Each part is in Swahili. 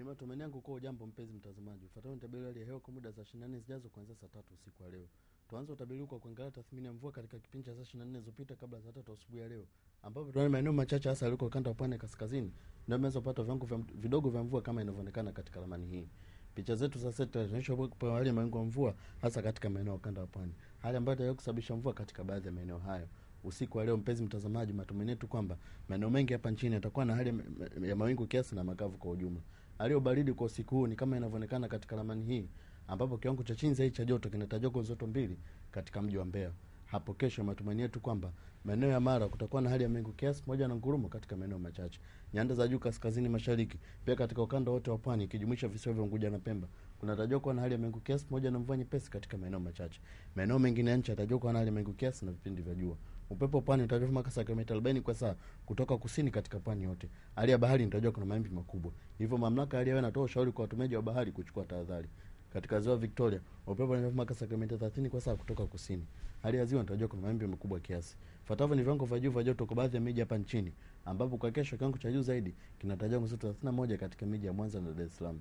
Ni matumaini yangu kuwa jambo mpenzi mtazamaji. Ufuatao ni utabiri wa hali ya hewa kwa muda saa 24 zijazo kuanzia saa 3 usiku wa leo. Tuanze utabiri kwa kuangalia tathmini ya mvua katika kipindi cha saa 24 zilizopita kabla saa 3 asubuhi ya leo, ambapo tunaona maeneo machache hasa yaliko kanda ya pwani kaskazini ndio yameweza kupata viwango vidogo vya mvua kama inavyoonekana katika ramani hii. Picha zetu za satellite zinaonyesha kwa hali ya mawingu ya mvua hasa katika maeneo ya kanda ya pwani, hali ambayo itaweza kusababisha mvua katika baadhi ya maeneo hayo. Usiku wa leo mpenzi mtazamaji, matumaini yetu kwamba maeneo mengi hapa nchini yatakuwa na hali ya mawingu kiasi na makavu kwa ujumla. Hali ya baridi kwa usiku huu ni kama inavyoonekana katika ramani hii, ambapo kiwango cha chini zaidi cha joto kinatajwa kwa joto 2 katika mji wa Mbeya. Hapo kesho matumaini yetu kwamba maeneo ya Mara kutakuwa na hali ya mawingu kiasi pamoja na ngurumo katika maeneo machache. Nyanda za juu kaskazini mashariki, pia katika ukanda wote wa pwani ikijumuisha visiwa vya Unguja na Pemba, kunatarajiwa kuwa na hali ya mawingu kiasi pamoja na mvua nyepesi katika maeneo machache. Maeneo mengine ya nchi yatatarajiwa kuwa na hali ya mawingu kiasi na vipindi vya jua. Upepo pwani utavuma kasi ya kilomita 40 kwa saa kutoka kusini katika pwani yote. Hali ya bahari inatarajiwa kuna mawimbi makubwa. Hivyo mamlaka ya hali ya hewa inatoa ushauri kwa watumiaji wa bahari kuchukua tahadhari. Katika ziwa Victoria, upepo unavuma kasi ya kilomita 30 kwa saa kutoka kusini. Hali ya ziwa inatarajiwa kuna mawimbi makubwa kiasi. Fuatavyo ni viwango vya juu vya joto kwa baadhi ya miji hapa nchini, ambapo kwa kesho kiwango cha juu zaidi kinatarajiwa nyuzi joto 31 katika miji ya Mwanza na Dar es Salaam.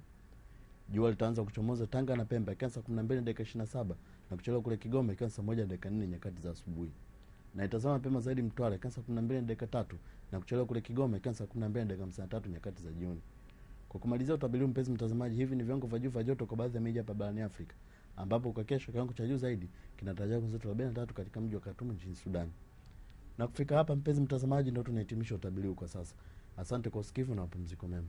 Jua litaanza kuchomoza Tanga na Pemba ikiwa saa 12:27 na kuchelewa kule Kigoma ikiwa saa 1:04 nyakati za asubuhi. Na itazama mapema zaidi Mtwara ikiwa saa 12:03 na kuchelewa kule Kigoma ikiwa saa 12:53 nyakati za jioni. Kwa kumalizia utabiri, mpenzi mtazamaji, hivi ni viwango vya juu vya joto kwa baadhi ya miji hapa barani Afrika, ambapo kwa kesho kiwango cha juu zaidi kinatarajiwa nyuzi joto 43 katika mji wa Khartoum nchini Sudan. Na kufika hapa mpenzi mtazamaji, ndio tunahitimisha utabiri huu kwa sasa. Asante kwa usikivu na mapumziko mema.